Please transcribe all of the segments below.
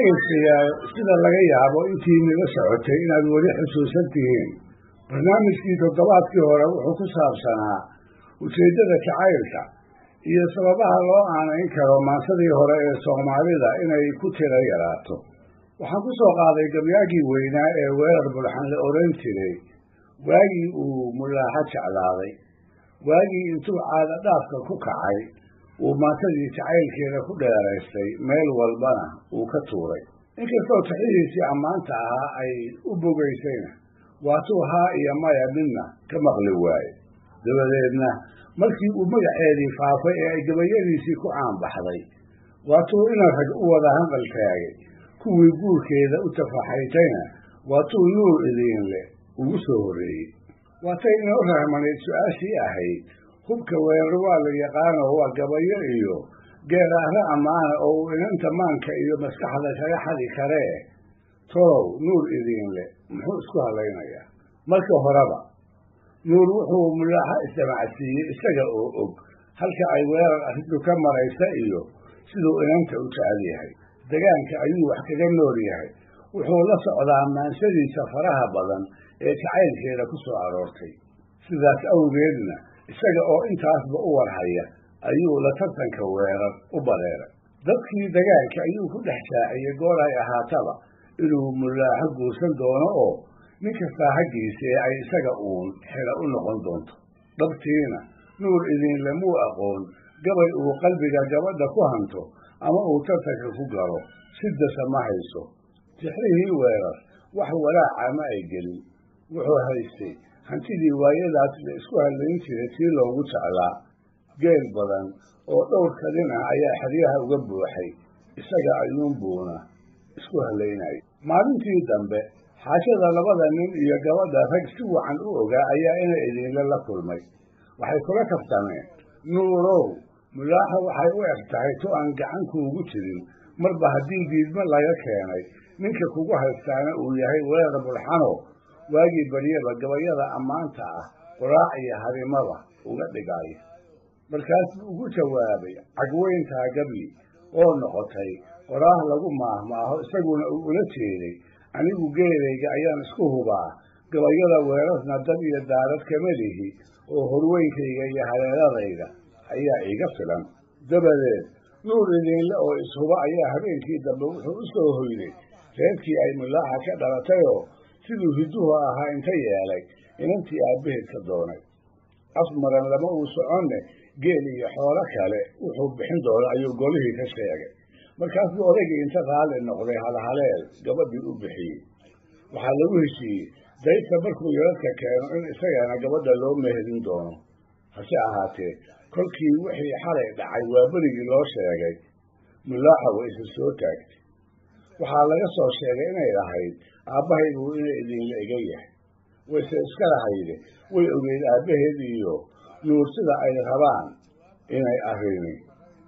Dhegaystayaal, sida laga yaabo intiinila socotay inaad weli xusuusan tihiin, barnaamijkii toddobaadkii hore wuxuu ku saabsanaa ujeeddada jacaylka iyo sababaha loo aanayn karo maansadii hore ee Soomaalida inay ku tiro yaraato. Waxaan ku soo qaaday gabyaagii weynaa ee Weerar Bulxan la odhan jiray, waagii uu Mulaaxo jeclaaday, waagii intuu caada dhaafka ku kacay uu maansadii jacaylkeeda ku dheeraystay, meel walbana uu ka tuuray. Inkastoo tixihiisii ammaanta ahaa ay u bogaysayna, waatuu haa iyo maya midna ka maqli waaye. Dabadeedna markii uu magaceedii faafay ee ay gabayadiisii ku caanbaxday, waatuu ina rag u wada hanqal taagay, kuwii guurkeeda u tafaxaytayna waatuu Nuur Idiinle ugu soo horreeyey. Waatay inoo rahmanayd su-aashii ahayd: hubka Weerar waa la yaqaanoo waa gabayo iyo geeraaro ammaana oo uu inanta maanka iyo maskaxda kaga xadi karee, tolow Nuur Idiinle muxuu isku hadlaynayaa? Marka horeba Nuur wuxuu Mulaaxo isdamacsiiyey isaga oo og halka ay Weerar arrintu ka maraysa iyo siduu inanta u jecel yahay. Degaanka ayuu wax kaga nool yahay, wuxuu la socdaa maansadiisa faraha badan ee jacaylkeeda ku soo aroortay. Sidaas awgeedna isaga oo intaasba u warhaya ayuu la tartanka Weerar u bareeray. Dadkii degaanka ayuu ku dhex shaaciyey goor ay ahaataba inuu Mulaaxo guursan doono oo nin kastaa haggiisa ee ay isaga uun xela u noqon doonto. Dhabtiina Nuur Idiinle muu aqoon gabay uu qalbiga gabadha ku hanto ama uu tartanka ku galo, sidasa ma hayso. Tixrihii Weerar wax walaaca ma ay gelin. Wuxuu haystay hantidii waayadaas la isku hadlayn jiray tii loogu jeclaa. Geel badan oo dhowr kadin ah ayaa xeryaha uga buuxay, isaga ayuunbuuna isku hadlaynayay. Maalintii dambe xaashada labada nin iyo gabadha rag si wacan u ogaa ayaa ina Idiinle la kulmay. Waxay kula kaftameen: Nuurow, Mulaaxo waxay u eg tahay tu aan gacan kuugu jirin, marba haddii diidmo laga keenay, ninka kugu haystaana uu yahay Weerar Bulxano waagii baryaba gabayada ammaanta ah qoraac iyo harimaba uga dhigaya. Markaas buu ugu jawaabay cagweyntaa gabyi oo noqotay qoraah lagu maahmaaho, isaguna uu ula jeeday: anigu geelayga ayaan isku hubaa, gabayada Weerarna dad iyo daarad kama lihi oo horweynkayga iyo haleeladayda ayaa iiga filan. Dabadeed Nuur Idiinle oo ishuba ayaa habeenkii dambe wuxuu u soo hoyday reerkii ay Mulaaxa ka dhalatayoo siduu hidduhu ahaa inta yeelay inantii aabbaheed ka doonay. Afmaran lama uu soconne, geel iyo xoolo kale wuxuu bixin doono ayuu golihii ka sheegay. Markaasbuu odaygii inta raalli noqday halhaleel gabadhii u bixiyey. Waxaa lagu heshiiyey dayrta markuu yaradka keeno in isagana gabadha loo mehelin doono. Hase ahaatee kolkii wixii xalay dhacay waa berigii loo sheegay, Mulaaxa way isa soo taagtay. Waxaa laga soo sheegay inay lahayd aabbahaybuu ina Idiinle iga yahay, wayse iska lahayde way ogeyd aabbaheed iyo Nuur sida ay rabaan inay arrini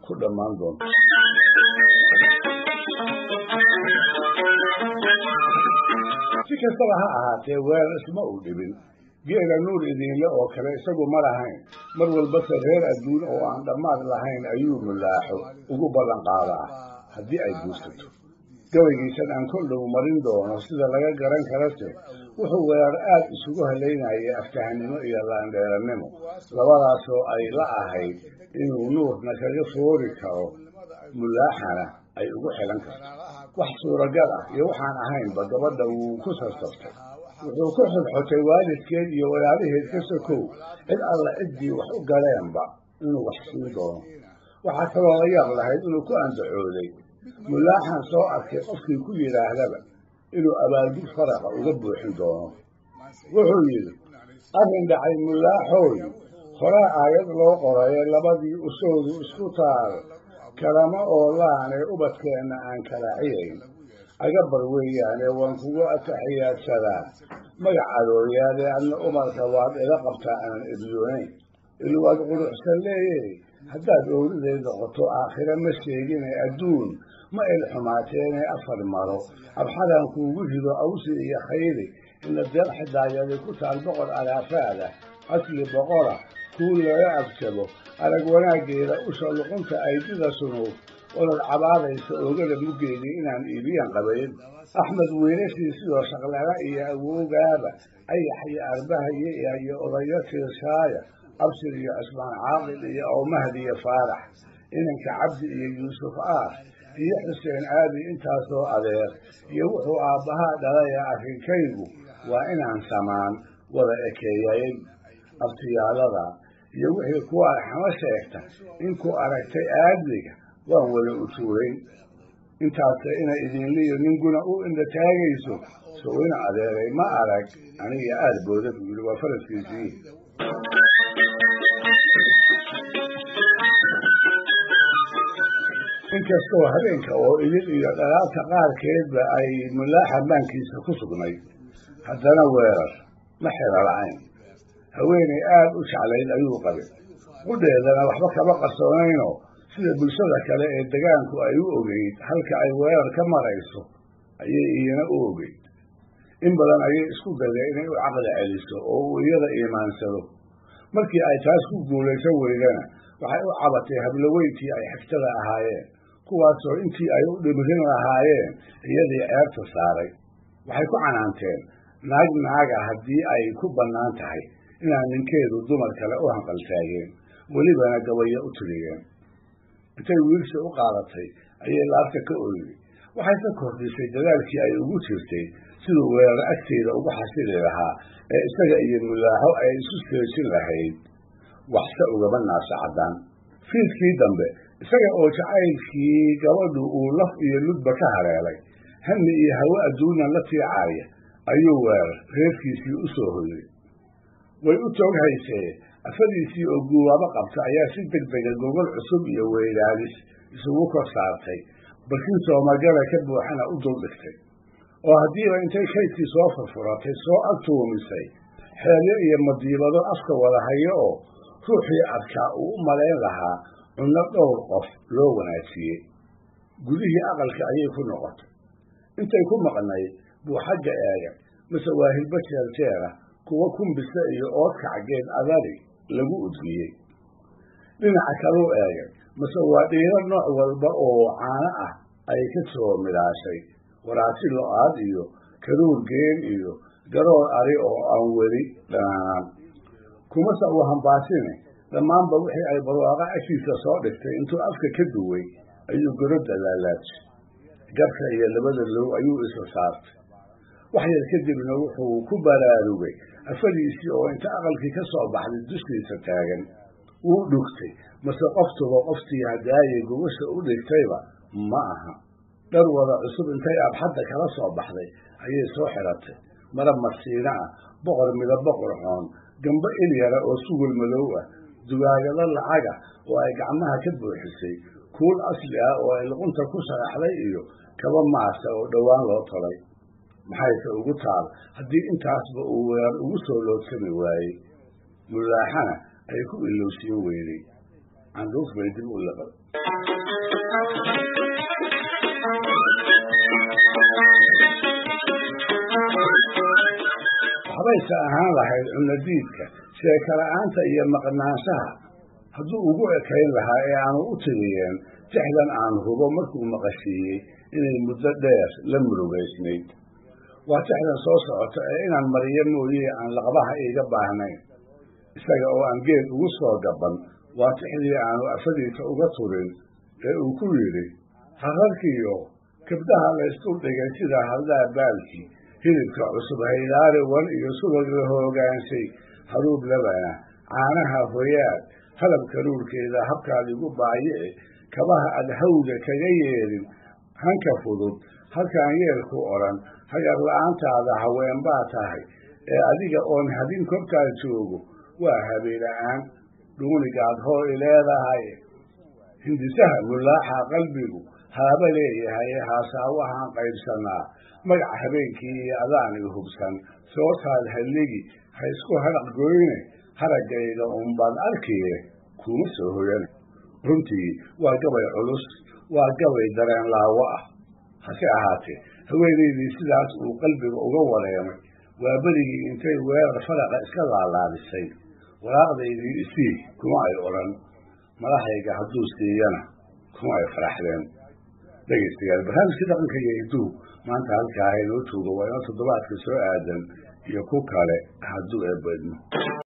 ku dhammaan doonto. Si kastaba ha ahaatee Weerar isma uu dhibin. Geela Nuur Idiinle oo kale isagu ma lahayn, mar walbase reer adduun oo aan dhammaad lahayn ayuu Mulaaxo ugu ballan qaadaa haddii ay guursato. Gabaygiisan aan kol dhow marin doono sida laga garan karase, wuxuu Weerar aad isugu halaynayay aftahanimo iyo laandheerannimo, labadaasoo ay la ahayd inuu Nuurna kaga foori karo, Mulaaxana ay ugu xilan karto. Wax suuragal ah iyo waxaan ahaynba gabadha wuu ku sarsabtay. Wuxuu ku xodxotay waalidkeed iyo walaalaheed ka sokow cid alla ciddii wax u galeenba inuu wax siin doono. Waxaa kaloo la yaab lahayd inuu ku andacooday Mulaaxan soo arkay qofkii ku yidhaahdaba inuu abaalgud faraqa uga buuxin doono. Wuxuu yidhi: arrin dhacay Mulaaxooy, horaa aayad loo qoraye, labadii usoodu isku taal kalama oolaane, ubadkeenna aan kala ciyayn agabar weeyaane, waan kugu ataxiyaadsadaa magac arooryaade, adna umarka waad ila qabtaa aanan ebyoonayn, ilwaad quruxsan leeyey. Haddaad ooriday noqoto aakhire ma sheegine, adduun ma il xumaateene, afar maro abxadaan kuugu rido awsi iyo khayri, ina deeq xidaayadi ku taal, boqor alaafaada asli boqora kuu laga agjabo, arag wanaaggeeda usha luqunta aydida sunuuf Olol cabaadaysa oogada muggeedii inaan iibiyan qabayn. Axmed wiilashiisioo shaqlala iyo awowgaaba, Ayax iyo Arbahaye iyo odayo Tiirshaaya, Abshir iyo Cusmaan Caaqil iyo Awmahdi iyo Faarax, inanka Cabdi iyo Yuusuf Aar iyo Xuseen Aabi, intaasoo adeer iyo wuxuu aabbahaa dhalaya, arrinkaygu waa inaan samaan wada ekeeyay. Abtiyaalada iyo wixii kuwa arxamo sheegta in ku aragtay aadmiga waan wada utuurayn. Intaase ina idinliyo ninguna u indha taagayso, sow ina adeeray ma arag aniga aad booda, buu yidhi. Waa faraskiisii. Inkastoo habeenka oo idil iyo dhalaabta qaarkeedba ay Mulaaxa maankiisa ku sugnayd, haddana Weerar ma xiro la'ayn. Haweenay aad u jeclayd ayuu qabay, qudheedana waxba kama qarsoonaynoo sida bulshada kale ee degaanku ay u ogeyd halka ay Weerar ka marayso ayay iyana u ogeyd. In badan ayay isku dayday inay u caqli celiso oo uu iyada iimaansado. Markii ay taas ku guulaysan weydana, waxay u cabatay habloweyntii ay xigtada ahaayeen, kuwaasoo intii ay u dhimrin lahaayeen iyadii ceebta saaray. Waxay ku canaanteen naag naaga haddii ay ku bannaan tahay inaan ninkeedu dumar kale u hanqaltaageen, welibana gabayo u tiriyeen. Intay wiilsha u qaadatay ayay laabta ka oyday. Waxay ka kordhisay dadaalkii ay ugu jirtay siduu Weerar agteeda ugu xasili lahaa ee isaga iyo Mulaaxo ay isu seejin lahayd. Waxse ugama naasa caddaan. Fiidkii dambe, isaga oo jacaylkii gabadhu uu laf iyo ludba ka hareelay, hami iyo hawo adduunna la tiicaaya, ayuu Weerar reerkiisii u soo hoyday. Way u toog haysee, afadiisii oo guubaabo qabta ayaa si deg dega gogol cusub iyo weylaalis isugu kor saartay, barkin soomagala ka buuxana u dul dhigtay, oo haddiiba intay kaydkii soo furfuratay soo agtuumisay xeelyo iyo madiibado afka wada hayo oo ruuxii adkaa uu u malayn lahaa cunno dhowr qof loo wanaajiyey. Gudihii aqalka ayay ku noqotay. Intay ku maqnayd buu xagga eegay, mise waa hilbo jeerjeera, kuwo kumbise iyo oodkac geed adari lagu udgiyey. Dhinaca kaluu eegay, mise waa dhiiro nooc walba oo caano ah ay ka soo midhaashay, waraasi lo'aad iyo karuur geen iyo garoor ari oo aan weli dhanaanan. Kumase uu hambaasine, dhammaanba wixii ay Barwaaqo agtiisa soo dhigtay intuu afka ka duway ayuu gorodda laalaajay. Garka iyo labada low ayuu isa saartay. Wax yar kadibna wuxuu ku baraarugay afadiisii oo inta aqalkii ka soo baxday dushiisa taagan. Wuu dhugtay, mase qoftuba qoftii hadaaye gogosha u dhigtayba ma aha. Dhar wada cusub intay abxadda kala soo baxday ayay soo xiratay, mara masiino ah, boqor midabo qurxoon, gambo ilyara oo sugul madow ah, dugaagado lacaga oo ay gacmaha ka buuxisay, kuul asli ah oo ay luqunta ku sharaxday iyo kaba maasa oo dhowaan loo tolay. Maxayse ugu taal haddii intaasba uu Weerar ugu soo loodsami waayey, Mulaaxana ay ku ilowsiin weyday? Candhuuf bay dib u liqday. Waxbayse ahaan lahayd cunadiidka, sheekala'aanta iyo maqnaanshaha hadduu ugu ekayn lahaa ee aanu u tiriyeen tixdan aan hubo markuu maqashiiyey inay muddo dheer la murugaysnayd. Waa tixdan soo socota ee inaan mariyo mooyee aan laqbaha iiga baahnayn. Isaga oo aan geed ugu soo gaban, waa tixdii aanu afadiisa uga turin ee uu ku yidhi: Hararkiyo kabdaha laysdul dhigay sida haldaa baalkii, hilibka cusub haydaari wan iyo subag la hoogaanshay, haruub labana, caanaha hoyaad, halab karuurkeeda habkaad igu baayici, kabaha aad hawga kaga yeedhin, hanka fudud halkaan yeelku odhan, hagar la'aantaada haween baa tahay ee adiga oon habin korkaa joogo waa habeela'aan dhuunigaad hoo i leedahay. Hindisaha Mulaaxa qalbigu haaba leeyahay, haasaawahaan qaybsanaa magac habeenkii iyo adaan i hubsan, sootaad halligi ha isku haraq goyne, haraggayga unbaad arkiye kuma soo hoyan. Runtii waa gabay culus, waa gabay dareen laawo ah. Hase ahaatee, haweenaydii sidaas uu qalbiga uga wareemay waa berigii intay Weerar faraqa iska laalaadisay, waraaqdaydii isii kuma ay odhan. Madaxayga hadduu siiyana Kuma ay faraxdeen. Dhegaystayaal, barnaamijkii dhaqanka iyo hidduhu maanta halkaa inoo joogo. Waa inoo toddobaadka soo aadan iyo ku kale hadduu eebbo idmo.